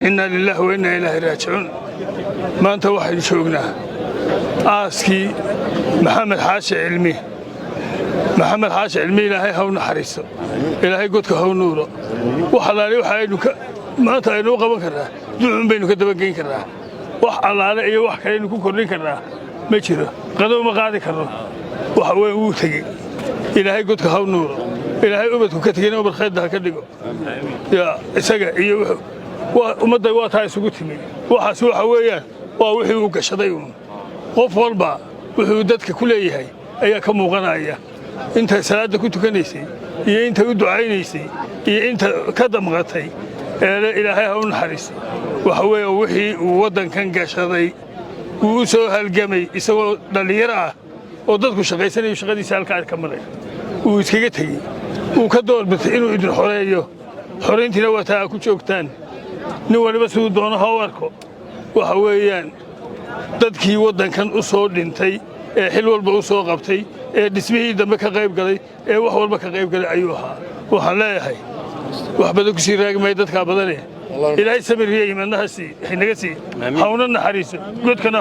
Inna lillahi wa inna ilaahi raajicuun. Maanta waxaynu joognaa aaskii Maxamed Xaashi Cilmi. Maxamed Xaashi Cilmi, Ilaahay haw naxariiso, Ilaahay godka haw nuuro. Wax allaale waxa aynu maanta aynu u qaban karnaa, ducun baynu ka dabageyn karnaa. Wax allaale iyo wax kale aynu ku kordhin karnaa ma jiro. Qadow ma qaadi karno. Waxa weyn wuu tegey. Ilaahay godka haw nuuro. Ilaahay ubadku ka tegeyna ubad khayrda ha ka dhigo. Yaa isaga iyo ummadda waa taa isugu timi. Waxaas waxa weeyaan waa wixii uu gashaday uun. Qof walba wuxuu dadka ku leeyahay ayaa ka muuqanaya. Inta salaadda ku tukanaysay iyo inta u ducaynaysay iyo inta ka damqatay eele Ilaahay ha u naxariisto, waxa weeye wixii uu waddankan gashaday. Wuu u soo halgamay isagoo dhallinyaro ah oo dadku shaqaysanayo, shaqadiisa halkaa ka maray uu iskaga tegey. Uu ka doorbitay inuu idin xoreeyo. Xorayntiina waa taa ku joogtaan. Nin waliba siduu doono ha u arko. Waxa weeyaan dadkii waddankan u soo dhintay ee xil walba u soo qabtay ee dhismihii dambe ka qayb galay ee wax walba ka qayb galay ayuu ahaa. Waxaan leeyahay, wax badan ku sii raagi maayo, dadkaa badane. Ilaahay samiriya iimaannaha sii, naga sii, hawna naxariiso, godkana.